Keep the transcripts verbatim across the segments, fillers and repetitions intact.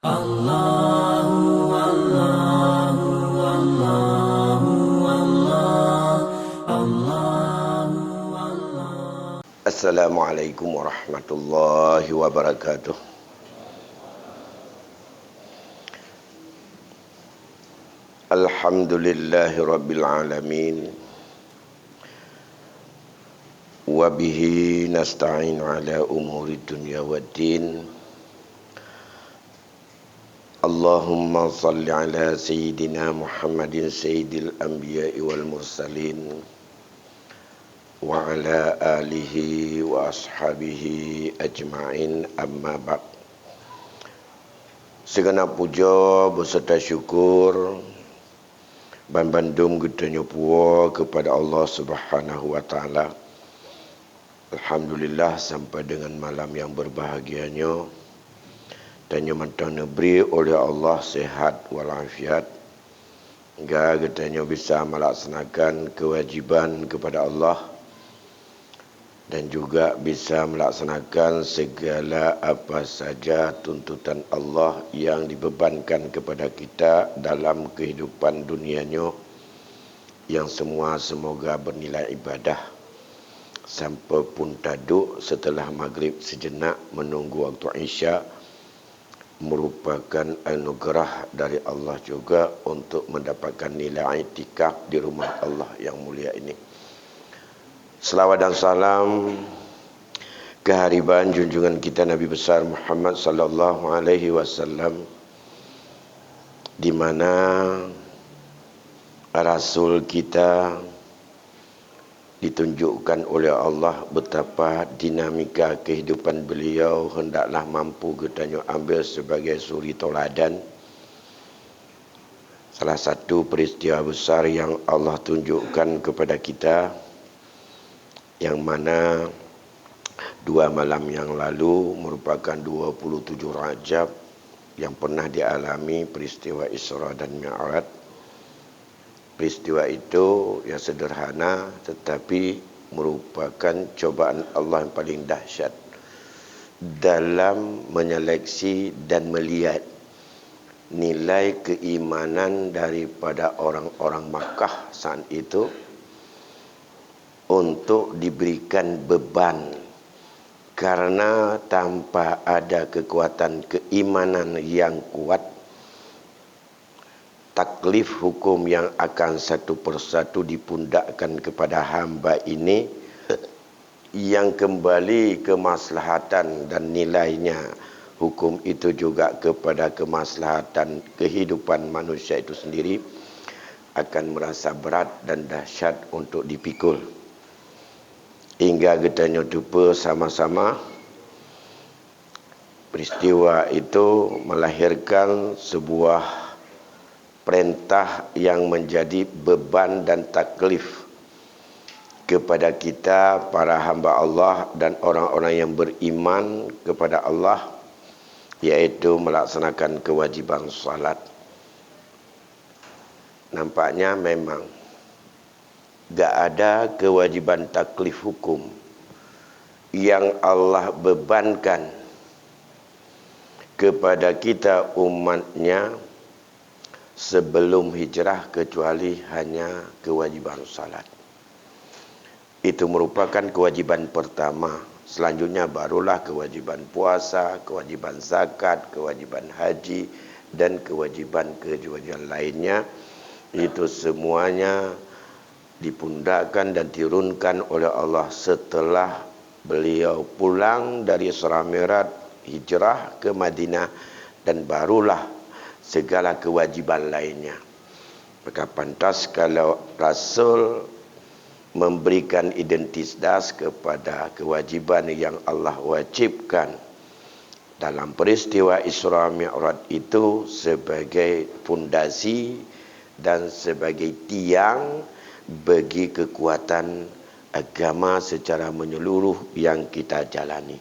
Allahu, Allahu, Allahu, Allah, Allahu, Allah. Assalamualaikum warahmatullahi wabarakatuh. Alhamdulillahi rabbil alamin. Wa bihi nasta'in ala umuri dunya waddin. Allahumma salli ala sayyidina Muhammadin sayyidil anbiya'i wal mursalin, wa ala alihi wa ashabihi ajma'in, amma ba'd. Sigeunab pujoe beuseuta syukur ban bandum geutanyoe puwoe keupada Allah Subhanahu wa Ta'ala. Alhamdulillah, sampai dengan malam yang berbahagia nyoe, tanyoe mantong neubri oleh Allah sehat walafiat, hingga geutanyoe bisa melaksanakan kewajiban kepada Allah dan juga bisa melaksanakan segala apa saja tuntutan Allah yang dibebankan kepada kita dalam kehidupan dunia nyoe, yang semua semoga bernilai ibadah. Sampai pun taduek setelah maghrib sejenak menunggu waktu Isya, merupakan anugerah dari Allah juga untuk mendapatkan nilai iktikaf di rumah Allah yang mulia ini. Selawat dan salam kehariban junjungan kita Nabi besar Muhammad sallallahu alaihi wasallam, di mana Rasul kita ditunjukkan oleh Allah betapa dinamika kehidupan beliau hendaklah mampu geutanyoe ambil sebagai suri tauladan. Salah satu peristiwa besar yang Allah tunjukkan kepada kita, yang mana dua malam yang lalu merupakan dua puluh tujuh Rajab yang pernah dialami peristiwa Isra dan Mi'raj. Peristiwa itu yang sederhana tetapi merupakan cobaan Allah yang paling dahsyat dalam menyeleksi dan melihat nilai keimanan daripada orang-orang Makkah saat itu untuk diberikan beban, karena tanpa ada kekuatan keimanan yang kuat, taklif hukum yang akan satu persatu dipundakkan kepada hamba ini, yang kembali kemaslahatan dan nilainya hukum itu juga kepada kemaslahatan kehidupan manusia itu sendiri, akan merasa berat dan dahsyat untuk dipikul. Hingga geutanyoe teupeue sama-sama, peristiwa itu melahirkan sebuah perintah yang menjadi beban dan taklif kepada kita, para hamba Allah dan orang-orang yang beriman kepada Allah, yaitu melaksanakan kewajiban salat. Nampaknya memang gak ada kewajiban taklif hukum yang Allah bebankan kepada kita umat-Nya sebelum hijrah, kecuali hanya kewajiban salat. Itu merupakan kewajiban pertama. Selanjutnya barulah kewajiban puasa, kewajiban zakat, kewajiban haji, dan kewajiban-kewajiban lainnya. Itu semuanya dipundakkan dan diturunkan oleh Allah setelah beliau pulang dari Isra Mi'raj, hijrah ke Madinah, dan barulah segala kewajiban lainnya. Maka pantas kalau Rasul memberikan identitas kepada kewajiban yang Allah wajibkan dalam peristiwa Isra Mi'raj itu sebagai fondasi dan sebagai tiang bagi kekuatan agama secara menyeluruh yang kita jalani.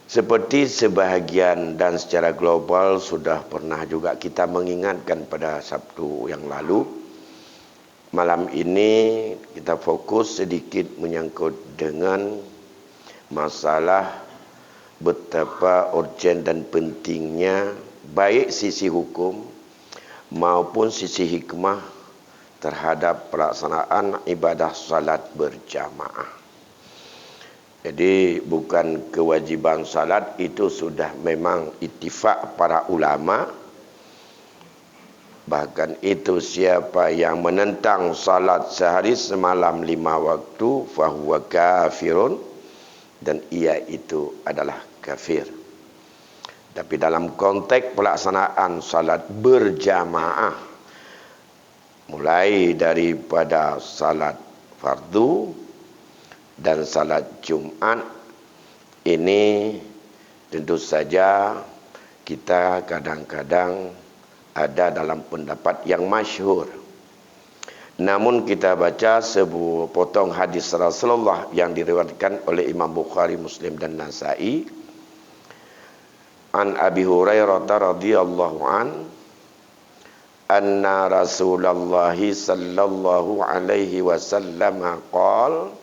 Seperti sebahagian dan secara global sudah pernah juga kita mengingatkan pada Sabtu yang lalu, malam ini kita fokus sedikit menyangkut dengan masalah betapa urgen dan pentingnya, baik sisi hukum maupun sisi hikmah terhadap pelaksanaan ibadah salat berjamaah. Jadi, bukan kewajiban salat, itu sudah memang ittifak para ulama. Bahkan itu, siapa yang menentang salat sehari semalam lima waktu, fahuwa kafirun, dan ia itu adalah kafir. Tapi dalam konteks pelaksanaan salat berjamaah, mulai daripada salat fardu dan salat Jumat, ini tentu saja kita kadang-kadang ada dalam pendapat yang masyhur. Namun, kita baca sebuah potong hadis Rasulullah yang diriwayatkan oleh Imam Bukhari, Muslim, dan Nasai. An Abi Hurairah radhiyallahu an, anna Rasulullah sallallahu alaihi wasallam qal,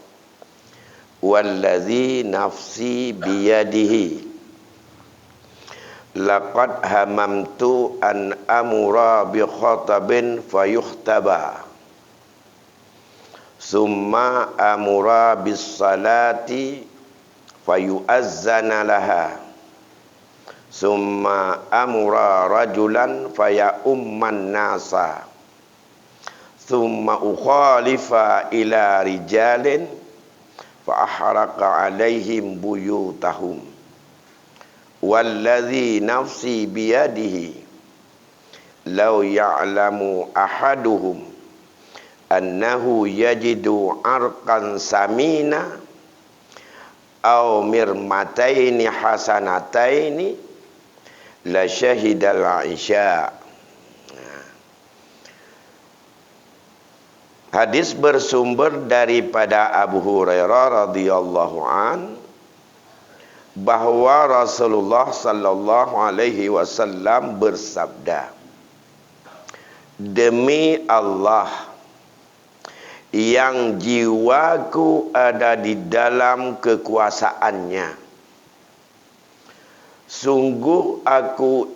"Wallazi nafsi biyadihi, laqad hamamtu an amura bi khatabin fayuhtaba, summa amura bis salati fayu'azzana laha, summa amura rajulan fayaumman nasa, summa ukhalifa ila rijalin fa ahraqa alaihim buyutahum. Wallazi nafsi biyadihi, lau ya'lamu ahaduhum annahu yajidu arqan samina au mirmataini hasanataini la syahidal isya." Hadis bersumber daripada Abu Hurairah radhiyallahu an, bahwa Rasulullah sallallahu alaihi wasallam bersabda, "Demi Allah, yang jiwaku ada di dalam kekuasaannya, sungguh aku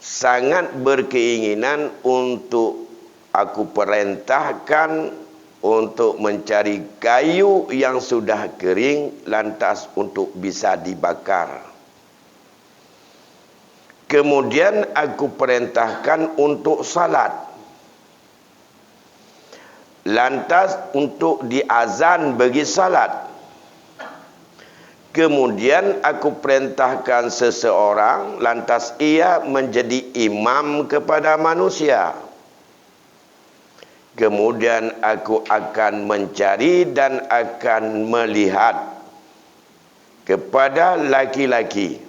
sangat berkeinginan untuk aku perintahkan untuk mencari kayu yang sudah kering, lantas untuk bisa dibakar. Kemudian aku perintahkan untuk salat, lantas untuk diazan bagi salat. Kemudian aku perintahkan seseorang, lantas ia menjadi imam kepada manusia. Kemudian aku akan mencari dan akan melihat kepada laki-laki,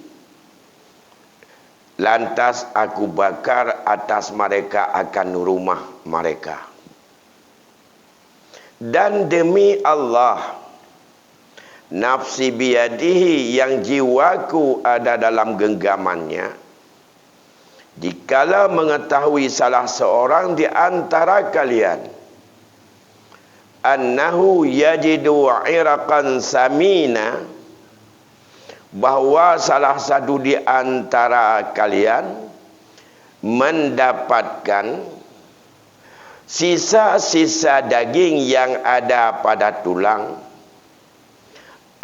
lantas aku bakar atas mereka akan rumah mereka. Dan demi Allah, nafsi biyadihi, yang jiwaku ada dalam genggamannya, jikalau mengetahui salah seorang di antara kalian annahu yajidu iraqan samina, bahwa salah satu di antara kalian mendapatkan sisa-sisa daging yang ada pada tulang,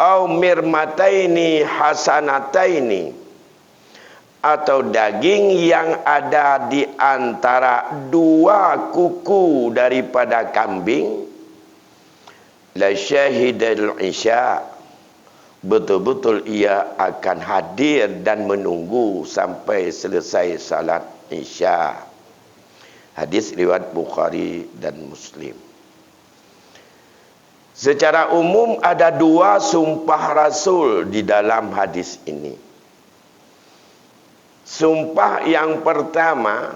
au mirmataini hasanataini, atau daging yang ada di antara dua kuku daripada kambing, la syahidal isya, betul-betul ia akan hadir dan menunggu sampai selesai salat Isya." Hadis riwayat Bukhari dan Muslim. Secara umum, ada dua sumpah Rasul di dalam hadis ini. Sumpah yang pertama,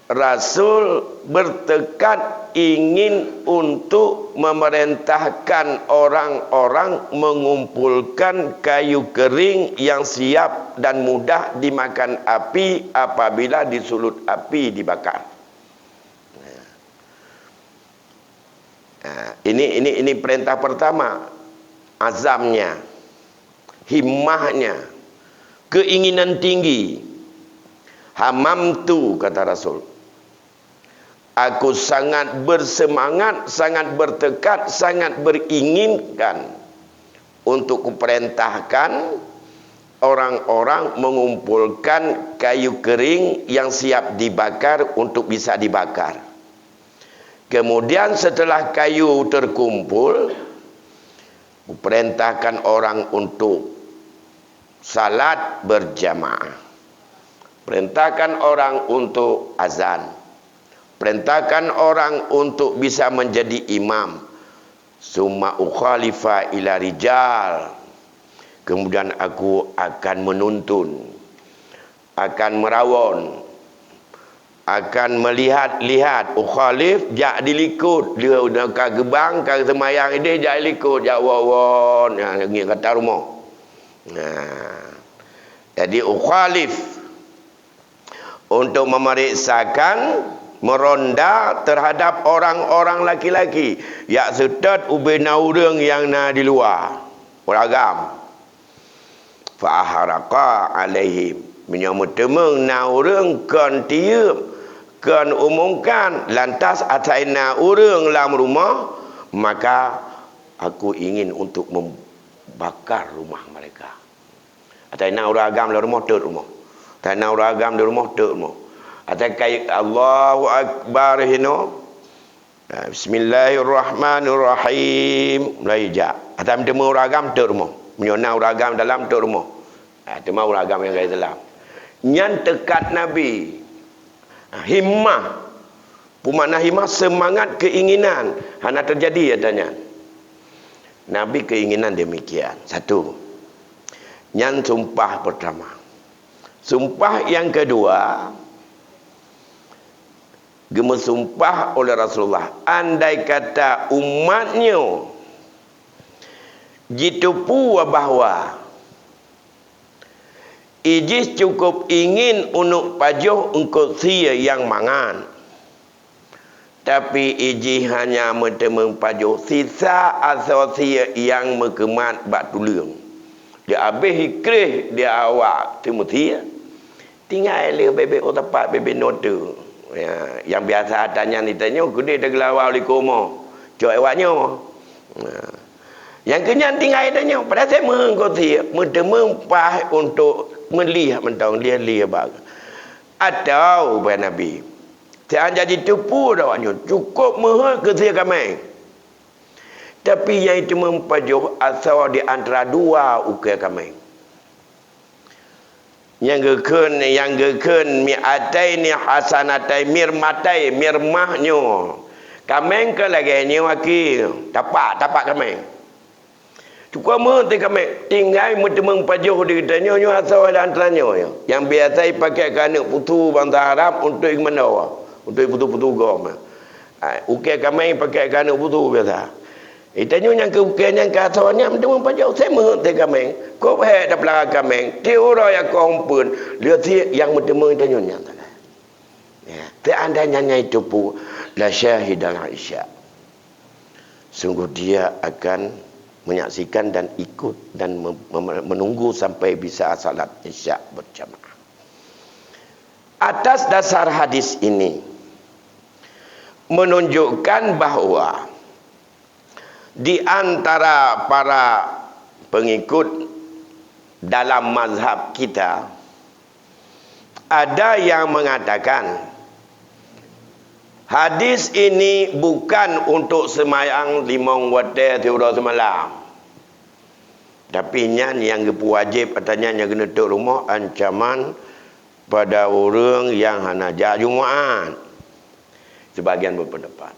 Rasul bertekad ingin untuk memerintahkan orang-orang mengumpulkan kayu kering yang siap dan mudah dimakan api apabila disulut api dibakar. Nah, ini, ini, ini perintah pertama, azamnya. himmahnya, keinginan tinggi. "Hamamtu," kata Rasul, "aku sangat bersemangat, sangat bertekad, sangat beringinkan untuk kuperintahkan orang-orang mengumpulkan kayu kering yang siap dibakar untuk bisa dibakar. Kemudian setelah kayu terkumpul, kuperintahkan orang untuk salat berjamaah. Perintahkan orang untuk azan. Perintahkan orang untuk bisa menjadi imam. Summa ukhalifa ila rijal. Kemudian aku akan menuntun, akan merawon, akan melihat-lihat, ukhalif, jak dilikot. Dia udah ka geubang, ka seumayang idéh, jak dilikot, jak won-won, ya, ngieng kata rumoh. Nah, jadi ukhalif untuk memeriksakan, meronda terhadap orang-orang laki-laki, jak seutôt ubé na ureuëng nyang na di luwa, ureuëng agam. Fa ahraqa alaihim. Meunyoe meuteumeung na ureuëng kon tieup, kon umumkan, lantas asai na ureuëng lam rumoh, maka aku ingin untuk membakar rumah mereka. Asai na ureuëng agam lam rumoh, teuet rumoh. Asai na ureuëng agam di rumoh, teuet rumoh. Asai kai Allahu Akbar hinoe, nah, "Bismillahirrahmanirrahim." Mulai jak. Asai meuteumeung ureuëng agam, teuet rumoh. Meunyoe na ureuëng agam dalam, teuet rumoh. Ah, teuma ureuëng agam nyang ka Islam. Nyan teukat Nabi. Ah, himmah. Peue makna himmah? Seumangat, keinginan. Hana teujadi ata nyan. Nabi keinginan demikian. Satu. Nyan sumpah pertama. Sumpah nyang kedua, geumeusumpah oleh Rasulullah, andai kata umat nyoe jiteupeue bahwa ijih cukup ingin uneuk pajoh eungkôt sie nyang mangat, tapi ijih hanya meuteumeung pajoh sisa asoe sie nyang meukeumat bak tuleueng. Di abéh ikreh di awak teumeusie, tinggai lé bebek u teumpat, bebek note. Ya, nyang biasa ata nyan di tanyoe keudeh teugeulawa u likot rumoh. Cok awak nyoe. Nah. Nyang keu nyan tinggai tanyoe, padahai seumeung eungkôt sie, meuteumeung paih untuk meulih mantong, lieh-lieh bak. Atau, ubak Nabi, seandai jiteupeue awak nyoe, cukup meuheuet keu sie kaméng. Tapi nyang jiteumeung pajoh asoe di antara dua ukée kaméng. Nyang geukheun, nyang geukheun mi'ataini hasanatai mirmatai, mirmah nyoe. Kaméng ka lagée nyoe aki, tapak, tapak kaméng. Cukup meuheuet kaméng, tinggai meuteumeung pajoh di geutanyoe nyoe asoe di antara nyoe. Nyang biasa jipakék keu aneuk pusu bansa Arab untuk jimeunoe, untuk jipusu-pusu gob. Ah, ukée kaméng jipakék keu aneuk pusu biasa. Geutanyoe nyang keu ukée nyan keu asoe nyan meuteumeung pajoh, seumeung teuh kaméng. Kôb hék tapeulara kaméng, tiep uroe jak kôh umpeuen, lheueh sie nyang meuteumeung geutanyoe nyan sagai. Ya, seandainya nyan jiteupeue, la syahidal isya. Sungguh dia akan menyaksikan dan ikut dan mem-, mem-, menunggu sampai bisa salat isya berjamaah. Atas dasar hadis ini, menunjukkan bahwa di antara para pengikut dalam mazhab kita, ada yang mengatakan, hadis ini bukan untuk sembahyang limong watée siuroe seumalam. Tapi nyan nyang geupeuwajéb ata nyan nyang keuneuk teuet rumoh ancaman pada ureuëng nyang hana jak Jumaat. Sebagian berpendapat.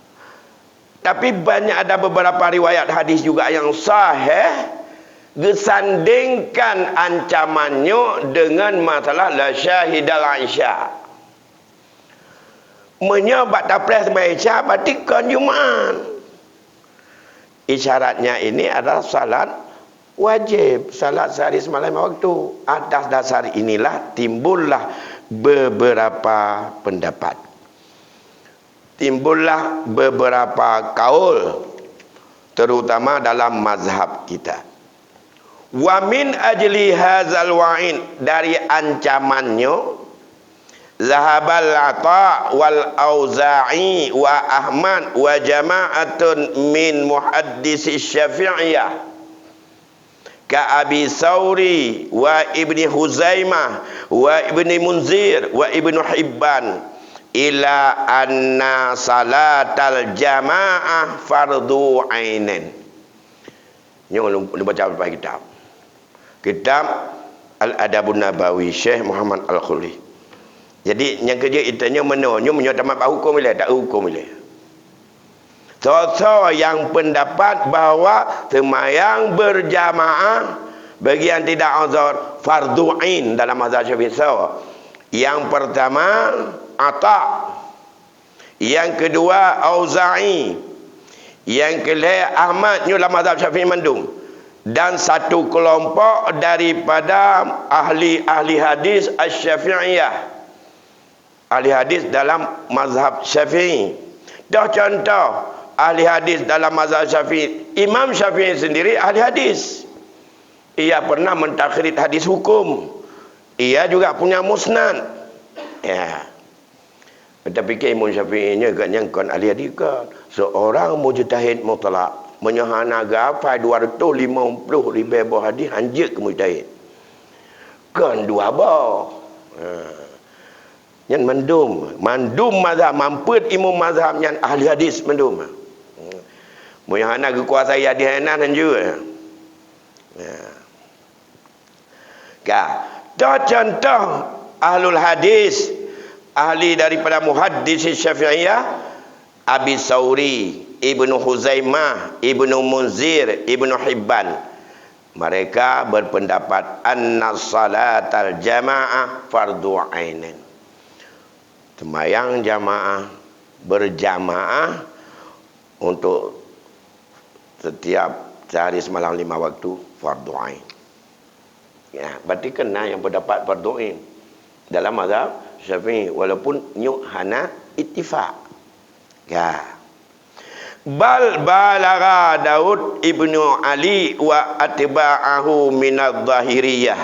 Tapi banyak, ada beberapa riwayat hadis juga yang sahih geusandingkan ancaman nyoe dengan masalah la syahidal isya. Meunyoe bak tapreh seumayang isya, berarti kon Jumaat. Isyaratnya ini adalah salat wajib, salat sehari semalam lima waktu. Atas dasar inilah timbullah beberapa pendapat. Timbullah beberapa kaul, terutama dalam mazhab kita. Wa min ajli hadzal wa'id, dari ancaman nyoe, zahabal Ata wal Auza'i wa Ahmad wa jama'atun min muhaddisi Syafi'iyah, ka Abi Sauri wa Ibni Huzaimah wa Ibni Munzir wa Ibnu Hibban, ila anna salatal jama'ah fardhu ainin. Nyoe lôn, lôn baca leupah kitab. Kitab Al-Adabun Nabawi, Syekh Muhammad Al-Khuldi. Jadi, nyang keujeuet itanyoe meunoe, nyoe meunyoe tamat bak huköm ilée, tak huköm ilée. Soe-soe nyang peundapat bahwa seumayang beurjamaah bagi nyang tidak uzur fardhu ain dalam mazhab Syafi'i, soe? Nyang peurtama, Ata. Nyang keudua, Auza'i. Nyang keulhée, Ahmad, nyoe lam mazhab Syafi'i mandum. Dan satu keulompok daripada ahli-ahli hadis Asy-Syafi'iyah. Ahli hadis dalam mazhab Syafi'i. Toh contoh, ahli hadis dalam mazhab Syafi'i. Imam Syafi'i sendiri ahli hadis. Ia pernah mentakhrij hadis hukum. Ia juga punya musnad. Ya. Tapi keu Imam Syafi'i nyoe gobnyan kon ahli hadis kon. Seorang mujtahid mutlak. Meunyoe hana geuhafai dua ratus lima puluh ribée boh hadis, hanjeuet keu mujtahid. Kon dua boh. Ha. Nyan mandum, mandum mazhab, mampet imum mazhab nyan ahli hadis mandum. Meunyoe hana geukuasai hadis, hana hanjeuet. Ya. Ka. Toh contoh ahlul hadis, ahli daripada muhaddis Syafi'iyah, Abi Sauri, Ibnu Huzaimah, Ibnu Munzir, Ibnu Hibban. Mereka berpendapat anna salatal jamaah fardhu ainin. Seumayang jamaah, berjamaah untuk setiap sehari semalam lima waktu fardhu ain. Ya, berarti kena nyang pendapat fardhu ain dalam mazhab Syafi'i, walaupun nyoe hana ittifaq. Ya. Bal balagha Daud ibnu Ali wa atba'ahu minadh dhahiriyah.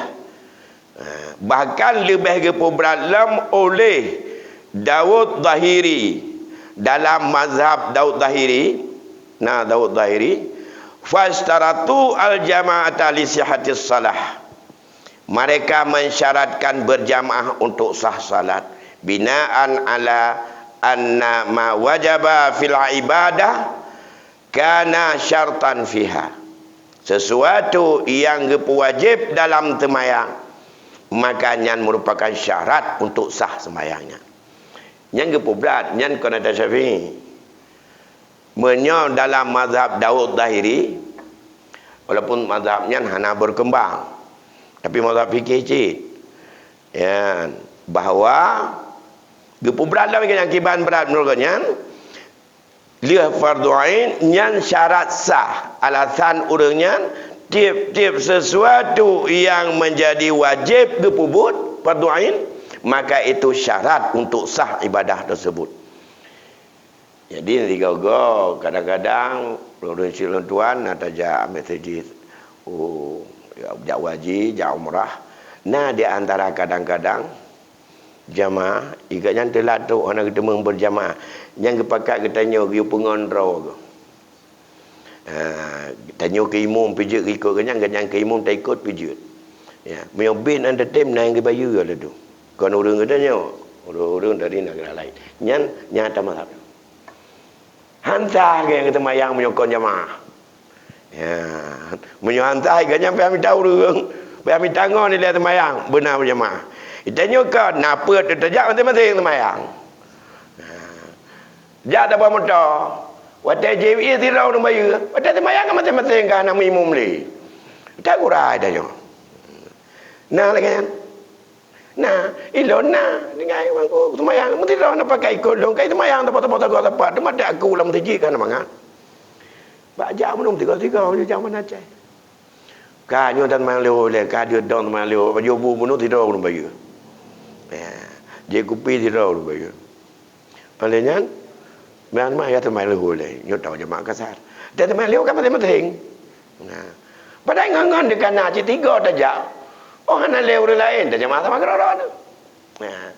Ha, bahkan leubeh geupeubrat lom oleh Daud Dhahiri, dalam mazhab Daud Dhahiri, na Daud Dhahiri, fashtaratu al-jama'ata li sihhatis shalah. Mereka mensyaratkan berjamaah untuk sah salat, binaan ala anna ma wajaba fil ibadah kana syartan fiha. Sesuatu yang geupeuwajéb dalam seumayang, maka nyan merupakan syarat untuk sah seumayang nyan. Nyan geupeubrat, nyan kon mazhab Syafi'i. Meunyoe dalam mazhab Daud Dhahiri, walaupun mazhab nyan hana berkembang, tapi mazhab fikih cit. Ya, bahwa geupeubrat lom nyang kiban brat meunurot nyan, lheueh fardhu ain nyan syarat sah. Alasan ureuëng nyan, tiep-tiep sesuatu yang menjadi wajib geupeubuet fardhu ain, maka itu syarat untuk sah ibadah tersebut. Jadi, digogo kadang-kadang ureuëng silon tuan na tajak mesjid, oh, jak haji, jak umrah. Na di antara kadang-kadang jamaah, ikat nyan teulat trok hana geuteumeung berjamaah. Nyang geupakat geutanyoe geuyue peungon droe geuh. Ha, tanyoe keu imum peujeuet ikot geuh nyan, geuh nyan keu imum taikot peujeuet. Ya, meunyoe bit na teutem na nyang geubayeue laju. Kon ureuëng geutanyoe, ureuëng-ureuëng dari nagara laén. Nyan nyata mazhab. Hansa geuh nyang geuteumayang meunyoe kon jamaah. Ya, meunyoe hansa geuh nyan payah mita ureuëng, payah mita ngon ilée teumayang, beuna berjamaah. Tanyoe kon na peuet teutajak maséng-maséng teumayang. Ha. Jak tabah moto. Watée jih sidroe ureuëng bayeue, watée teumayang kan maséng-maséng ka na meuimum lé. Takurai tanyoe. Na lagée nyan. Na, ilôn na, tinggai mangko teumayang, meusidroe na pakai ikot lôn, kai teumayang teupot-teupot sagoe sapat, teuma dak aku lam masjid ka na mangat. Bak jak meunum tiga-tiga, jak mana cai. Ka nyoe dan mang leuho lé, ka deuet dong mang leuho, baju bu bunoe sidroe ureuëng bayeue. Ya, jih kupi sidroe ureuëng bayeue. Oleh nyan, ban mah ya teumai leuho lé, nyoe tau jamaah kasar. Teu teumai leuho kan maséng-maséng. Nah, Padahai ngon-ngon di kana cit tiga tajak. Oh, hana lé ureuëng laén tajak sama keudroe-droe. Nah.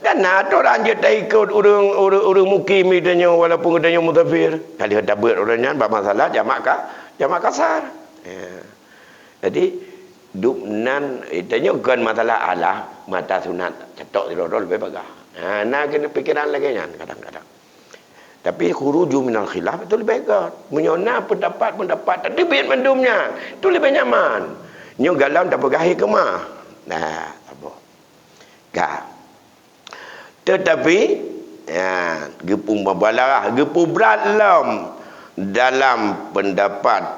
Dan na atoran jeuet taikot ureuëng, ureuëng, ureuëng mukim geutanyoe walaupun geutanyoe musafir. Ka lheueh tabeuet ureuëng nyan bak masalah jamak ka, jamak kasar. Ya. Jadi, dum nan, eh, tanyoe kon masalah alah, mata sunat, catok sidroe-droe leubeh bagah. Ha, na keuneuk pikiran lagée nyan kadang-kadang. Tapi khuruju minal khilaf itu leubeh göt. Meunyoe na pendapat-pendapat teubiet mandum nyan, itu leubeh nyaman. Nyoe galom tapeugah hikmah. Nah, saboh. Ka. Tetapi, ya, geupeubalah, geupubrat lom dalam pendapat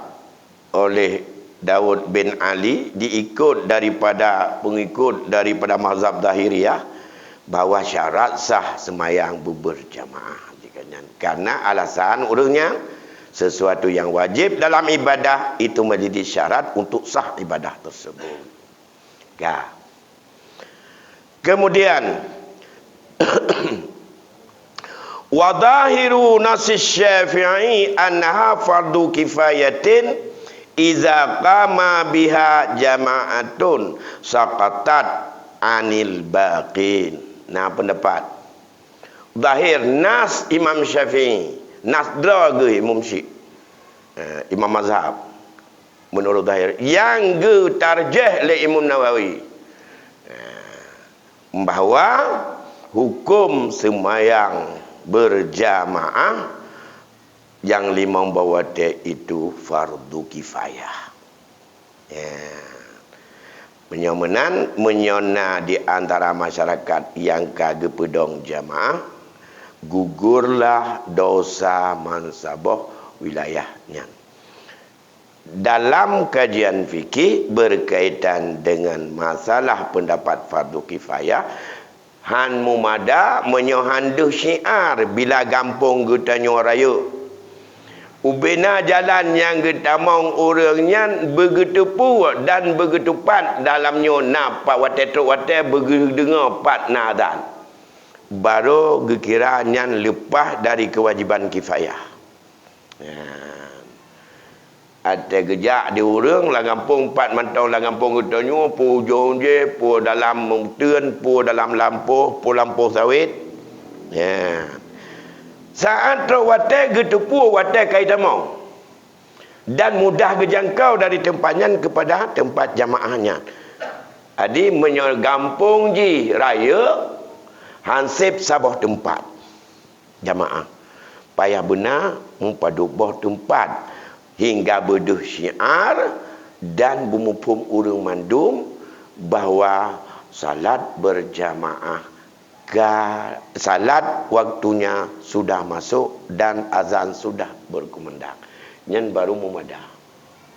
oleh Daud bin Ali, diikut daripada pengikut daripada mazhab Zahiriyah, bahwa syarat sah semayang berjamaah. Karena alasan ureuëng nyan, sesuatu yang wajib dalam ibadah itu menjadi syarat untuk sah ibadah tersebut. Ya. Kemudian, wa zahiru nassi Syafi'i annaha fardu kifayatin idza qama biha jama'atun saqatat anil baqin. Nah, pendapat. Zahir nas Imam Syafi'i, nas droe geuh Imam Syi-, eh, Imam mazhab. Menurut zahir, nyang geutarjih lé Imam Nawawi, bahwa hukum seumayang berjamaah nyang limong boh watée itu fardu kifayah. Ya. Meunyoe meunan, meunyoe na di antara masyarakat nyang ka geupeudong jamaah, gugurlah dosa mansaboh wilayah nyan. Dalam kajian fikih berkaitan dengan masalah pendapat fardu kifayah, han mumada meunyoe han deuh syiar bila gampông geutanyoe rayeuk. Ubena jalan nyang geutamong ureuëng nyan beugeuteupeue dan beugeuteupat dalam nyoe na pat watée trok watée beugeudeungoe pat na azan. Barô geukira nyan leupah dari keuwajéban kifayah. Ya. Watée geujak di ureuëng lam gampông pat mantong lam gampông geutanyoe, peue ujong jih, peue dalam meuteuen, peue dalam lampôh, peue lampôh sawét. Ya. Saát trok watée geuteupeue watée ka jitamong. Dan mudah geujangkau dari teumpat nyan keupada teumpat jamaah nyan. Jadi, meunyoe gampông jih rayeuk, han seb saboh teumpat jamaah. Payah beuna meupadub boh teumpat hingga beudeuh syiar dan beumuphom ureuëng mandum bahwa salat berjamaah ka, salat waktunya sudah masuk dan azan sudah berkumandang. Nyan baru mumada.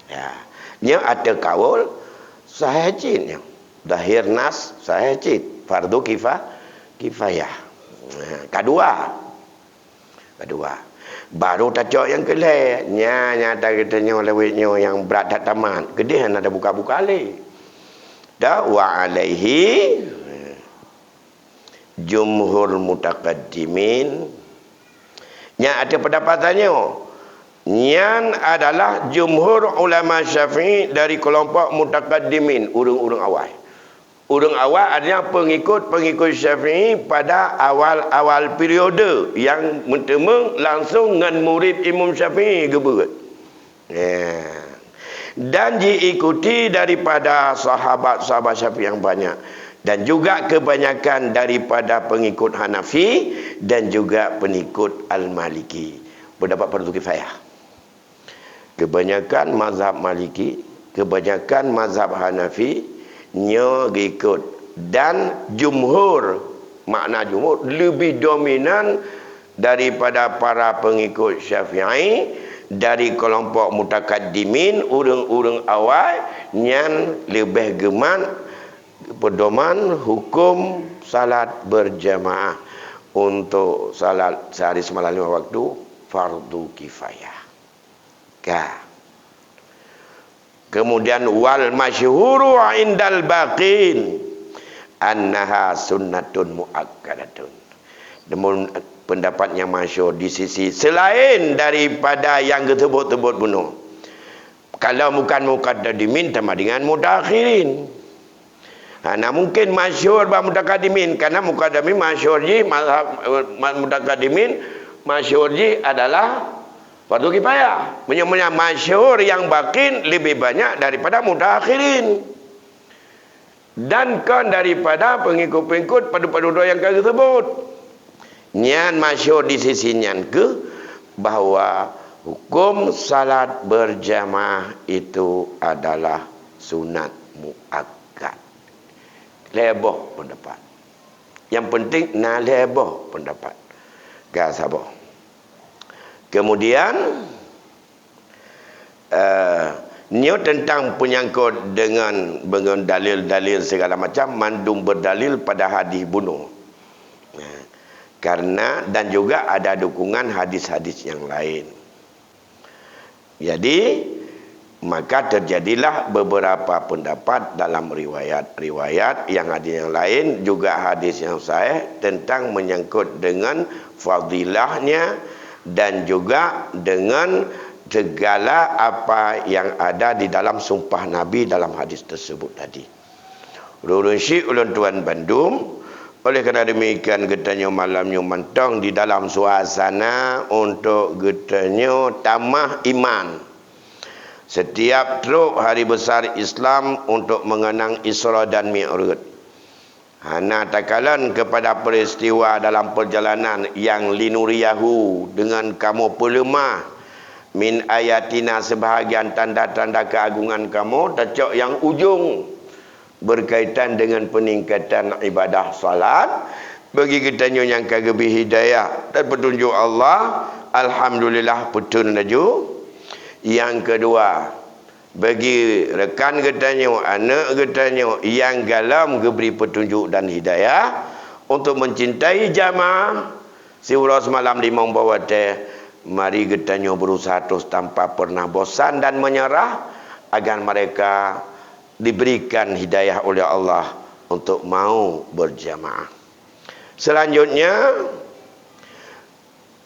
Ya. Nyoe ateueh kaul sahih cit nyoe. Zahir nas sahih cit. Fardu kifa-, kifayah. Nah, kadua. Kadua. Baru tacok nyang keulhée. Nya, nyata geutanyoe lawét nyoe nyang brat that tamat. Keudeh hana tabuka-buka lé. Dah, wa alaihi jumhur mutaqaddimin. Nyan ada pendapat tanyoe. Nyan adalah jumhur ulama Syafi'i dari kelompok mutaqaddimin, ureuëng-ureuëng awai. Ureuëng awai artinya pengikut-pengikut Syafi'i pada awal-awal periode yang meuteumé langsung ngon murid Imam Syafi'i geubeuet. Ya. Dan diikuti daripada sahabat-sahabat Syafi'i yang banyak. Dan juga kebanyakan daripada pengikut Hanafi dan juga pengikut Al-Maliki. Pendapat fardu kifayah. Kebanyakan mazhab Maliki, kebanyakan mazhab Hanafi, nyoe geikot. Dan jumhur, makna jumhur, lebih dominan daripada para pengikut Syafi'i, dari kelompok mutakaddimin, ureuëng-ureuëng awai, nyan leubeh geumat pedoman hukum salat berjamaah untuk salat sehari semalam lima waktu fardu kifayah. Ka. Kemudian, wal masyhuru indal baqin annaha sunnatun muakkadatun. Namun pendapat yang masyhur di sisi selain daripada yang geusebut-sebut bunoe, Kalau bukan mutaqaddimin sama dengan mutaakhirin. Hana mungkin masyhur bak mutaqaddimin, karena mutaqaddimin masyhur jih mazhab, eh, mutaqaddimin masyhur jih adalah fardu kifayah. Meunyoe, meunyoe masyhur nyang bakin lebih banyak daripada mutaakhirin. Dan kon daripada pengikut-pengikut padub-padub droe nyang ka geuseubut. Nyan masyhur di sisi nyan keuh bahwa hukum salat berjamaah itu adalah sunat muakkad. Lhèe boh pendapat. Yang penting na lhèe boh pendapat. Ka saboh. Kemudian, eh, nyoe tentang penyangkut dengan, dengan dalil-dalil segala macam, mandum berdalil pada hadis bunoe. Nah, karena, dan juga ada dukungan hadis-hadis yang lain. Jadi, maka terjadilah beberapa pendapat dalam riwayat-riwayat yang hadis yang lain, juga hadis yang sahih tentang menyangkut dengan fadilahnya dan juga dengan segala apa yang ada di dalam sumpah Nabi dalam hadis tersebut tadi. Ulôn syik ulôn tuan bandum, oleh karena demikian geutanyoe malam nyoe mantong di dalam suasana untuk geutanyoe tamah iman. Setiap trok hari besar Islam untuk mengenang Isra dan Mi'raj. Hana takalon kepada peristiwa dalam perjalanan yang linuriyahu dengan kamoe peuleumah min ayatina sebahagian tanda-tanda keagungan kamoe tacok nyang ujong berkaitan dengan peningkatan ibadah salat bagi geutanyoe nyang ka geubri hidayah dan petunjuk Allah, alhamdulillah peuteun laju. Nyang keudua, bagi rekan geutanyoe, aneuk geutanyoe nyang galom geubri petunjuk dan hidayah untuk mencintai jamaah siuroe semalam limong boh watée, mari geutanyoe berusaha terus tanpa pernah bosan dan menyerah agar mereka diberikan hidayah oleh Allah untuk mau berjamaah. Selanjutnya,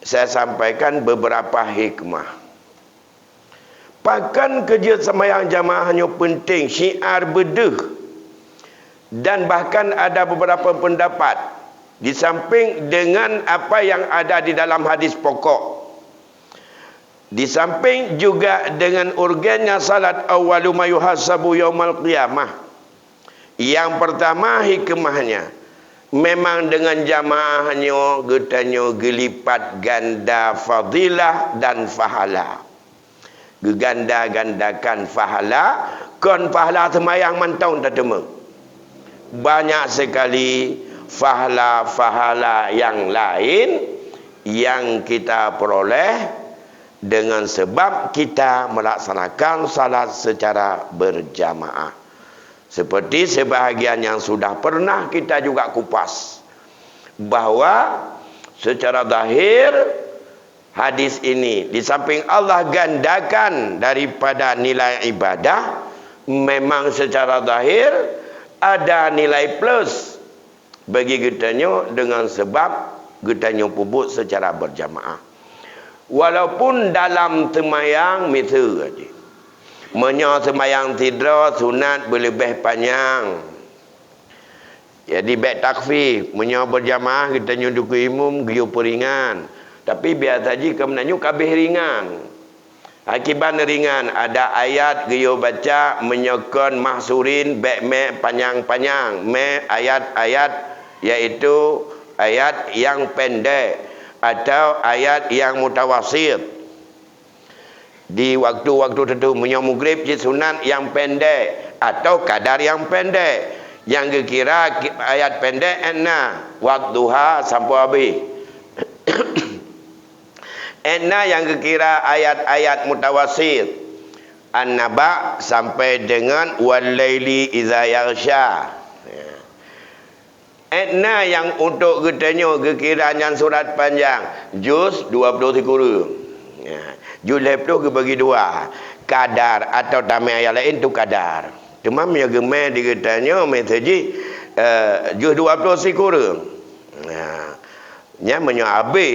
saya sampaikan beberapa hikmah. Pakon keu jeuet seumayang jamaah nyoe peunteng, syiar beudeuh, dan bahkan ada beberapa pendapat, di samping dengan apa yang ada di dalam hadis pokok, di samping juga dengan urgennya salat awwalu ma yuhasabu yaumal qiyamah. Nyang pertama hikmahnya, memang dengan jamaah nyoe geutanyoe geulipat ganda fadilah dan fahala. Geuganda-gandakan fahala, kon fahala seumayang mantong tateumé. Banyak sekali fahala-fahala yang lain yang kita peroleh dengan sebab kita melaksanakan salat secara berjamaah. Seperti sebahagian yang sudah pernah kita juga kupas, bahwa secara zahir hadis ini, di samping Allah gandakan daripada nilai ibadah, memang secara zahir ada nilai plus bagi geutanyoe dengan sebab geutanyoe peubuet secara berjamaah. Walaupun dalam seumayang miseue jih. Meunyoe seumayang sidroe sunat beuleubeh panyang. Jadi bék takhfif, meunyoe berjamaah geutanyoe dikeue imum geuyue peuringan. Tapi biasa jih keu meunan nyoe ka abéh ringan. Akiban ringan, ada ayat geuyue baca meunyoe kon mahsurin bék mé panyang-panyang, mé ayat-ayat, yaitu ayat nyang pendek atau ayat nyang mutawasit. Di waktu-waktu tertentu, meunyoe mugrib cit sunat nyang pendek atau kadar nyang pendek, nyang geukira ki-, ayat pendek enna, wadduha sampoe abéh. Enna nyang geukira ayat-ayat mutawasit, An-Naba sampai dengan wal laili idza yaghsya. Enna nyang untuk geutanyoe geukira nyan surat panjang, juz dua ploh sikureueng. Ya, juz lhée ploh geubagi dua, kadar atau tamé ayat laén tu kadar. Teuma meunyoe geumé di geutanyoe meuseujih, eh, juz dua ploh sikureueng. Ya. Nyan meunyoe abéh,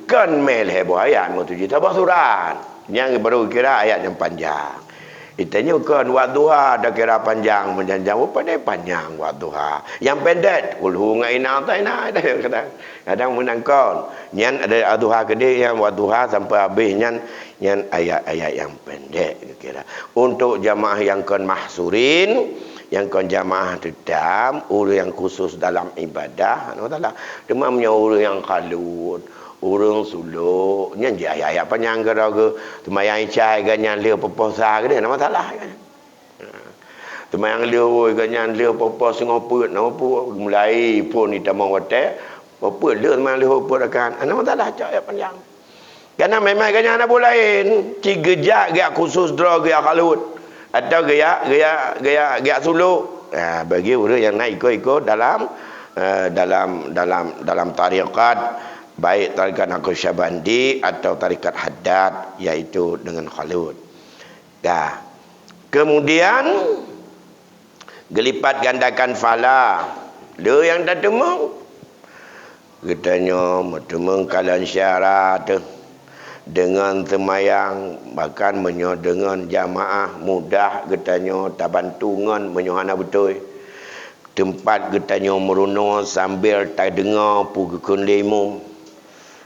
kon mé lhée boh ayat, meutuju saboh surat. Nyan baru kira ayat nyang panjang. Geutanyoe kon wadduha takira panjang, meunyan-nyan, oh, padahai panjang wadduha. Nyang pendek, Qul hu ngon Inna A'thaina, kadang, kadang meunan kon. Nyan ada wadduha keudeh, nyang wadduha sampai habéh nyan, nyan ayat-ayat nyang pendek geukira. Untuk jamaah nyang kon mahsurin, nyang kon jamaah teutam, ureuëng nyang khusus dalam ibadah, hana masalah. Teuma meunyoe ureuëng nyang kalut, ureuëng sulok, nyan jih ayat-ayat panyang keudroe geuh. Seumayang Isya gobnyan lheueh peupoh sa keudeh, hana masalah. Ha. Seumayang lheueh gobnyan lheueh peupoh singoh peuet, hana peue, mulai phon jitamong watée, peuet lheueh seumayang lheueh peuet rakaat, hana masalah, cok ayat panyang. Karena memang gobnyan hana buet laén, ci geujak, geujak khusus droe, geujak kalut, atau geujak, geujak, geujak, geujak sulok. Ha, bagi ureuëng nyang na ikot-ikot dalam, eh, dalam, dalam, dalam tarekat, baik tarekat Naqsyabandi atau tarekat Haddad, yaitu dengan kalut. Dah. Kemudian, geulipat gandakan pahala. Le nyang tateumeung. Geutanyoe meuteumeung kalon syedara teuh. Deungon seumayang, bahkan meunyoe deungon jamaah, mudah geutanyoe tabantu ngon meunyoe hana beutôi. Teumpat geutanyoe meurunoe sambil tadeungoe peue geukheun lé imum.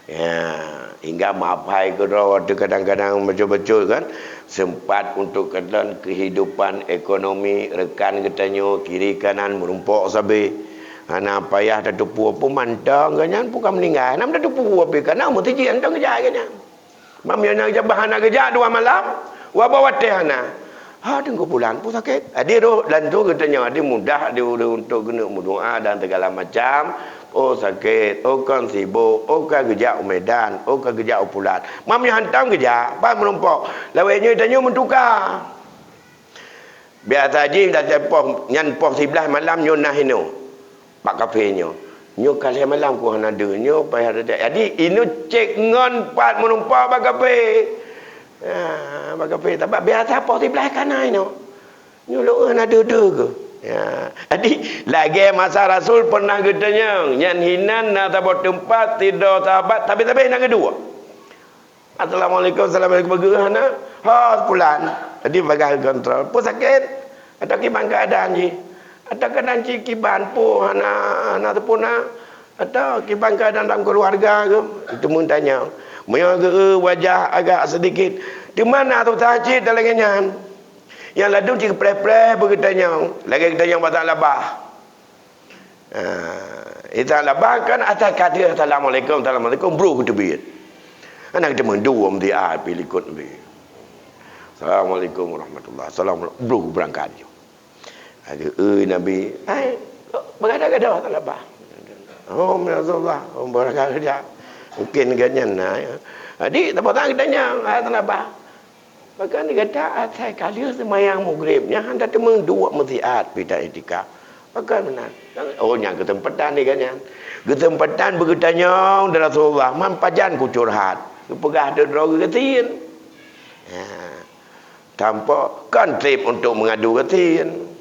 Ya, hingga meuhafai keudroe teuh kadang-kadang bacut-bacut kan. Sempat untuk keudroe kehidupan ekonomi rekan geutanyoe kiri kanan meurumpok sabe. Hana payah tateupeue peue mantong gobnyan peue ka meuninggai. Hana tateupeue peue pih kana meuteujih hana geujak gobnyan. Mam nyang na jabah hana geujak dua malam, waba watée hana. Ha, Teungku Pulan, peue sakét? Adi roh lantu geutanyoe, adi mudah di ureuëng untuk geuneuk meudoa dan segala macam. Oh sakét, oh kon sibok, oh ka geujak u Medan, oh ka geujak u Pulan. Mam nyoe hantom geujak, pat meurumpok. Lawét nyoe tanyoe meutuka. Biasa jih dah poh, nyan poh siblaih malam nyoe na inoe. Bak kafe nyoe. Nyoe ka lhée malam ku hana deuh, nyoe payah reda. Jadi, inoe cek ngon pat meurumpok bak kafe. Ha, bak kafe, tapi biasa poh siblaih ka na inoe. Nyoe lôn hana deuh-deuh keuh. Ya. Jadi, lagée masa Rasul pernah geutanyong, nyan hinan na saboh teumpat sidroe sahabat, tapi-tapi na geuduek. Assalamualaikum, assalamualaikum, bagaih hana? Ha, Pulan. Jadi, bagaih kontrol. Peue sakét? Atau kiban keadaan jih? Atau kadang cit kiban peue hana, hana sempurna? Atau kiban keadaan dalam keluarga ke? Itu meutanyong. Meunyoe geu wajah agak sedikit. Di mana tu cit lagée nyan? Nyang ladum cit preh-preh beugeutanyong. Lagée geutanyong bak Tha'labah. Ah, Tha'labah kan asai ka deuh, "Assalamualaikum, assalamualaikum," brôh geuteubiet. Hana geuteumeung dua meusiat pih likot Nabi. "Assalamualaikum warahmatullah." Salam, brôh beurangkat ju. Lagée, "Oi Nabi, hai, beugada-gada Tha'labah." "Oh, ya Rasulullah, oh, beurangkat keujak." Mungkin gobnyan na, ya. Jadi, teuma geutanyong, "Hai Tha'labah, pakon gata asai ka lheueh seumayang Maghrib nyan hana teumeung duek meusiat pih ta-iktikaf? Pakon meunan?" Oh, nyan keuseumpatan di gobnyan. Keuseumpatan beugeutanyong di Rasulullah, "Man pajan ku curhat?" Geupeugah droe geuh gasien. Ya. Tanpa kan treb untuk meungadu gasien.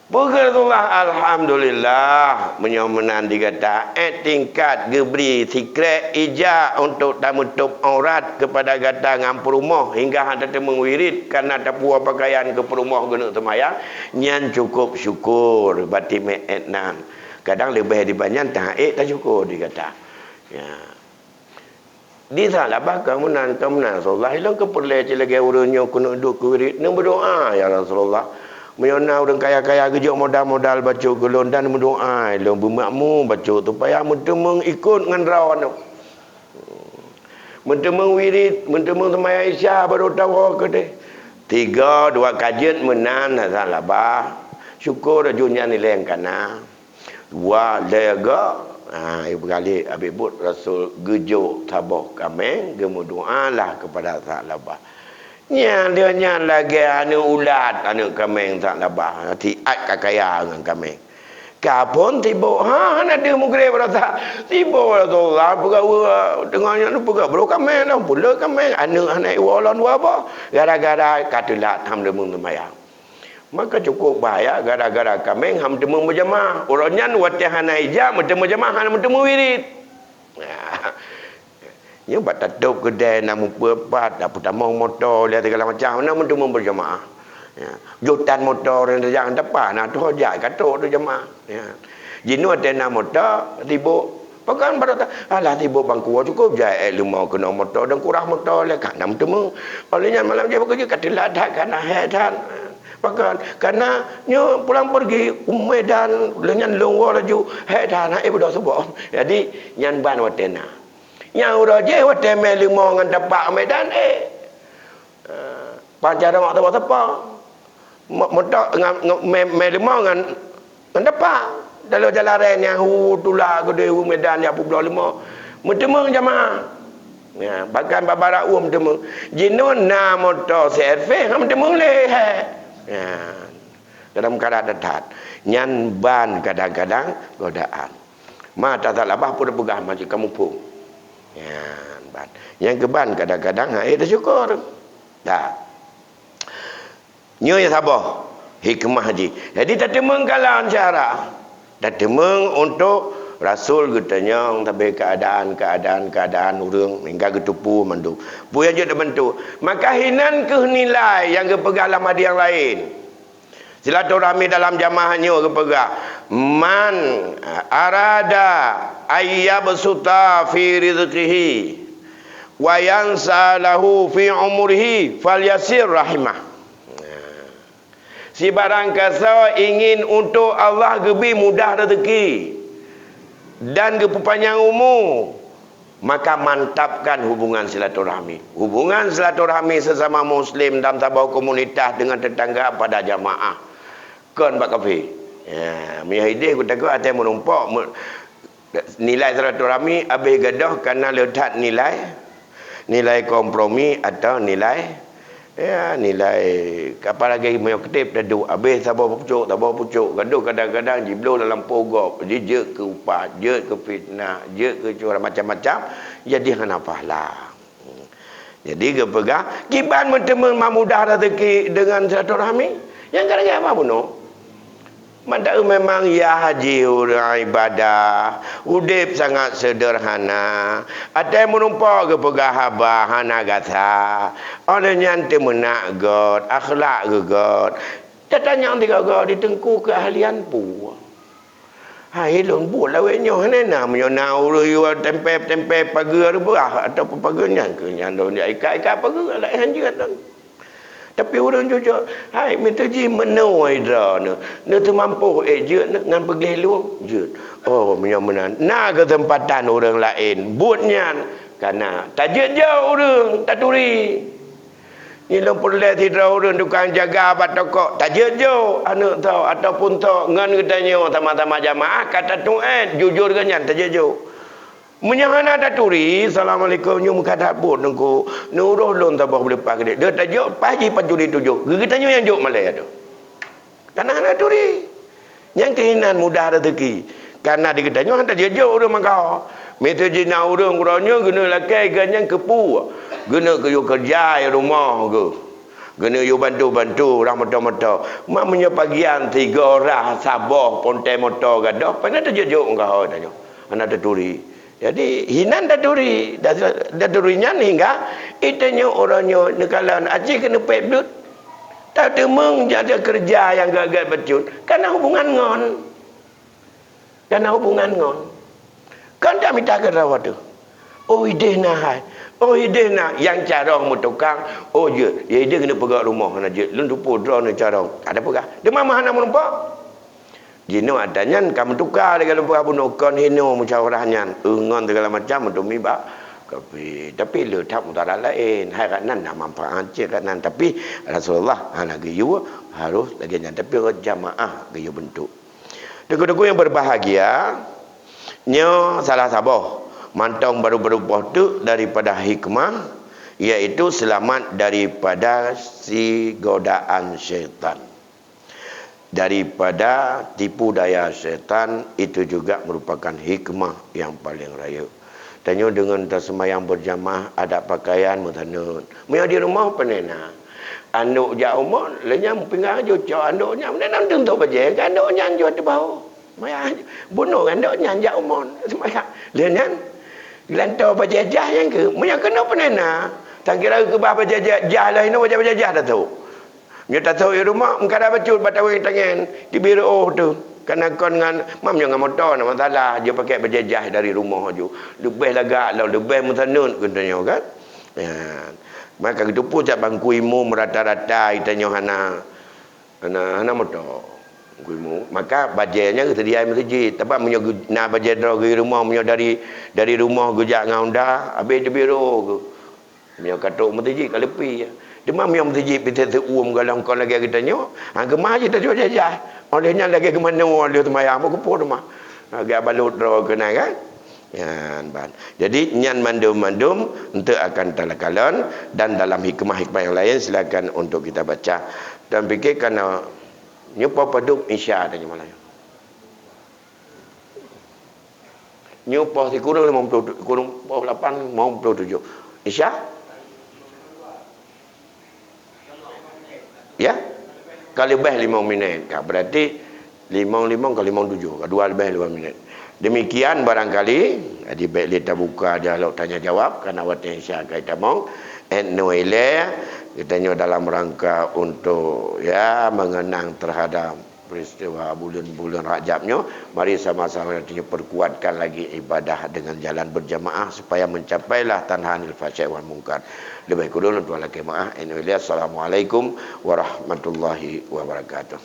Peugah Rasulullah, "Alhamdulillah, meunyoe meunan di gata, eh, tingkat geubri sikrek ija untuk tameutôb aurat keupada gata ngon peurumoh hingga hana teumeung wirit kareuna tapuwoe pakaian keu peurumoh geuneuk seumayang, nyan cukôp syukur, bati meu'et nan. Kadang leubeh dibanyan taék tasyukur di gata." Ya. Di Tha'labah ka meunan, ka meunan Rasulullah, ilôn keu peureulée cit lagée ureuëng nyoe keuneuk duek keu wirit, neumeudoá, "Ya Rasulullah, meunyoe na ureuëng kaya-kaya geujok modal-modal bacut keu lôn dan meudoá lôn beumakmu bacut supaya meuteumeung ikot ngon droeneuh. Meuteumeung wirit, meuteumeung seumayang Isya barô tawoe keudeh." Tiga dua ka jeuet meunan Tha'labah, syukur laju nyan ilée kana. Dua lhée ga, ha, ibu kali Habib buet Rasul geujok saboh kaméng, geumeudoá lah keupada Tha'labah. Nyan lheueh nyan lagée aneuëk ulat, aneuëk kaméng Tha'labah, siat ka kaya ngon kaméng. Ka phon sibok, ha, hana deuh Maghrib rasa. Sibok Rasulullah peugah, teungoh nyan peugah brôh kaméng, lom pulot kaméng, aneuëk hana iwoe lom dua boh. Gara-gara ka teulat han teumeung seumayang. Maka cukôp bahaya gara-gara kaméng han teumeung beujamaah. Uroe nyan watée hana ija meuteumeung jamaah hana meuteumeung wirit. Nyoe bak tatôb keudè na mupeue pat, dak peutamong moto lé segala macam, na meuteumé beujamaah. Ya. Joh tan moto dan tajak ngon tapa, na troh jak ka trôk tu jamaah. Ya. Jinoe watèe na moto, sibok. Pakon baroe ta, alah sibok bangku, cukôp jai ék leumo keunoe moto dan kurah moto lé ka na meuteumé. Óh lheueh nyan malam jih beukeuh jih ka teulat that, ka na hék that. Pakon? Karena nyoe pulang pergi u Medan, lheueh nyan lôn woe laju, hék that, hana ék beudôh suboh. Jadi, nyan ban watèe na. Nyang uroe jih watèe mé leumo ngon tapa u Medan, éh. Ah, pajan mak tapa-tapa. Mo-, moto ngan, ngan, mé, mé leumo ngon, ngon tapa. Dalam jalan raya nyang hu tulak keudeh u Medan jak peubloe leumo. Meuteumé jamaah. Ya, bahkan bak barat ueh meuteumé. Jinoe na moto C R V, han meuteumé lé, hék. Ya. Dalam keadaan that. Nyan ban kadang-kadang godaan. Ma tatalabah pun peugah macam kamoe phon. Nyan ban. Nyang keuban kadang-kadang hana tasyukur. Dah. Nyoe nyang saboh hikmah jih. Jadi, tateumeung kalon syara. Tateumeung untuk Rasul geutanyong sabe keadaan, keadaan, keadaan ureuëng hingga geuteupeue mandum. Peue nyang jeuet tabantu. Maka hinan kheueh nilai nyang geupeugah lam hadis nyang laén. Silaturahmi dalam jamaah nyoe geupeugah, "Man arada ayyabsuta fi rizqihi wa yansa lahu fi umrihi falyasir rahimah." Sibarang kasoe ingin untuk Allah geubri mudah rezeki dan geupeupanyang umu, maka mantapkan hubungan silaturahmi. Hubungan silaturahmi sesama muslim dalam saboh komunitas dengan tetangga pada jamaah. Kon bak kafé. Ya, meunyoe idéh geutanyoe até meurumpok, me-, nilai silaturahmi habéh gadôh karena le that nilai, nilai kompromi atau nilai Ya, nilai, apalagi meunyoe keudéh taduek, habéh saboh pucôk, saboh pucôk. Gadôh kadang-kadang jibloe lam lampôh gob, jijeuet keu upat, jeuet keu fitnah, jeuet keu curang, macam-macam, jadi hana pahala. Jadi geupeugah, kiban meuteumé mamudah rezeki deungon silaturahmi. Nyang ka lagèe apa bunoe? Mantong memang yah jih ureuëng ibadah, udép sangat seudeurhana, até meurumpok geupeugah haba hana gata, óh lheueh nyan teumeunak gét, akhlak geuh gét. Tatanyong tiga-tiga di teungku keuahlian peue? Hai lôn buet lawét nyoe hana na, meunyoe na ureuëng yue tempé-tempé pageue reubah ataupun pageue nyan keuh nyan lôn jak ikat-ikat pageue laén jeuet lôn. Tapi ureuëng jujur, hai, meuteujih meunoe droeneuh, neuteumampôh ék jeuet ngon peugleh lôn jeuet. Oh, meunyoe meunan, na keuseumpatan ureuëng laén buet nyan, kana tajeuet jok ureuëng taturi. Nyoe lôn peureulèe sidroe ureuëng tukang jaga bak toko, tajeuet jok aneuk tho ataupun tho ngon geutanyoe sama-sama jamaah ka tatu'et, jujur geuh nyan tajeuet jok. Meunyoe hana taturi, "Assalamualaikum, nyoe meukadat buet Teungku. Neuroh lôn saboh beuleupah keudéh." Deuh tajok, paih jih pancuri tujoh. Geutanyoe nyang jok malèe tu. Karena hana turi. Nyang keuh hinan mudah rezeki. Karena di geutanyoe hana tajok ureuëng mangkau. Miseue jih na ureuëng uroe nyoe geuneuk lakèe geuh nyang keupeue. Geuneuk geuyue keureuja i rumoh geuh. Geuneuk yue bantu-bantu ureuëng moto-moto. Mak meunyoe pagian tiga rah saboh ponteng moto gadôh, pane tajok mangkau tanyoe. Hana taturi. Jadi, hinan taturi, taturi nyan hingga itanyoe uroe nyoe neukalon aci keuneupék bleuet. Tateumeung jaga keureuja nyang gét-gét bacut, kana hubungan ngon. Kana hubungan ngon. Kan tamita keudroe teuh. Oh, idéh na hai. Oh, idéh na nyang carông meutukang. Oh, jeuet. Ya, idéh keuneuk peugah rumoh hana jeuet. Lôn tupue droeneuh carông. Ada peugah. Teuma hana meurumpok. Jinoe atra nyan ka meutuka lagèe lôn peugah bunoe kon hinoe musyawarah nyan, ngon segala macam untuk mibak. Tapi, tapi le that mudara laén, hai kat nan na manfaat cit kat nan. Tapi Rasulullah hana geuyue harus lagèe nyan, tapi jamaah geuyue bentuk. Teungku-teungku yang berbahagia, nyoe salah saboh mantong baru-baru poh teuk daripada hikmah, yaitu selamat daripada si godaan syaitan. Daripada tipu daya syaitan, itu juga merupakan hikmah yang paling rayeuk. Tanyoe deungon taseumayang beujamaah, adat pakaian meusaneut. Meunyoe di rumoh pane na. Aneuëk jak umon, lheueh nyan meupinggang jih cok aneuëk nyan, pane na teuntôk bajèe, aneuëk nyan jih teubahu. Maya bunoe aneuëk nyan jak umon, seumayang. Lheueh nyan, Geulantô bajèe jah nyang keuh, meunyoe keunoe peunan na, tan kira keubah bajèe jah, jah lom inoe bajèe-bajèe jah tathok. Meunyoe tathok di rumoh, meukada bacut bak taweng tangen, teubiet reuôh teuh. Kana kon ngon, mam nyoe ngon moto na masalah, jeuet pakèk bajèe jah dari rumoh ju. Leubeh lagak lom, leubeh meusaneut keu tanyoe kan. Ya. Maka geuteupeue cak bangku imum rata-rata tanyoe hana Hana, hana moto. Kuimu. Maka bajèe nyan geuseudia meuseujid. Tapi meunyoe geu-, na bajèe droe geu rumoh, meunyoe dari, dari rumoh geujak ngon Honda, habéh teubiet reuôh geuh. Meunyoe ka trok meuseujid, ka leupie. Teuma meunyoe meuseujid pih teuh uem golom kon lagèe geutanyoe, ha, keumah jih tacoe jajah. Oleh nyan lagèe geumanoe lheueh seumayang, bak keupeue teuma. Lagèe balot droe keunan kan? Nyan ban. Jadi, nyan mandum-mandum enteuk akan talakalon dan dalam hikmah-hikmah yang lain silakan untuk kita baca. Dan pikir kana nyoe poh padub Isya tadi malam. Nyoe poh sikureueng limong puluh, kureueng poh lapan limong puluh tujoh. Isya? Ya? Ka leubeh limong minèt. Ka, berarti limong limong ka limong tujoh, ka dua leubeh limong minèt. Demikian barangkali, jadi bèk lé tabuka dialog tanya jawab, karena watèe Isya ka itamong. Et nyoe ilèe, geutanyoe dalam rangka untuk, ya, mengenang terhadap peristiwa buleuen-buleuen Rajab nyoe, mari sama-sama geutanyoe perkuatkan lagi ibadah dengan jalan berjamaah supaya mencapailah tanha 'anil fahsya'i wal munkar. Leubeh kureueng lôn tuan lakèe meu'ah. Et nyoe ilèe, assalamualaikum warahmatullahi wabarakatuh.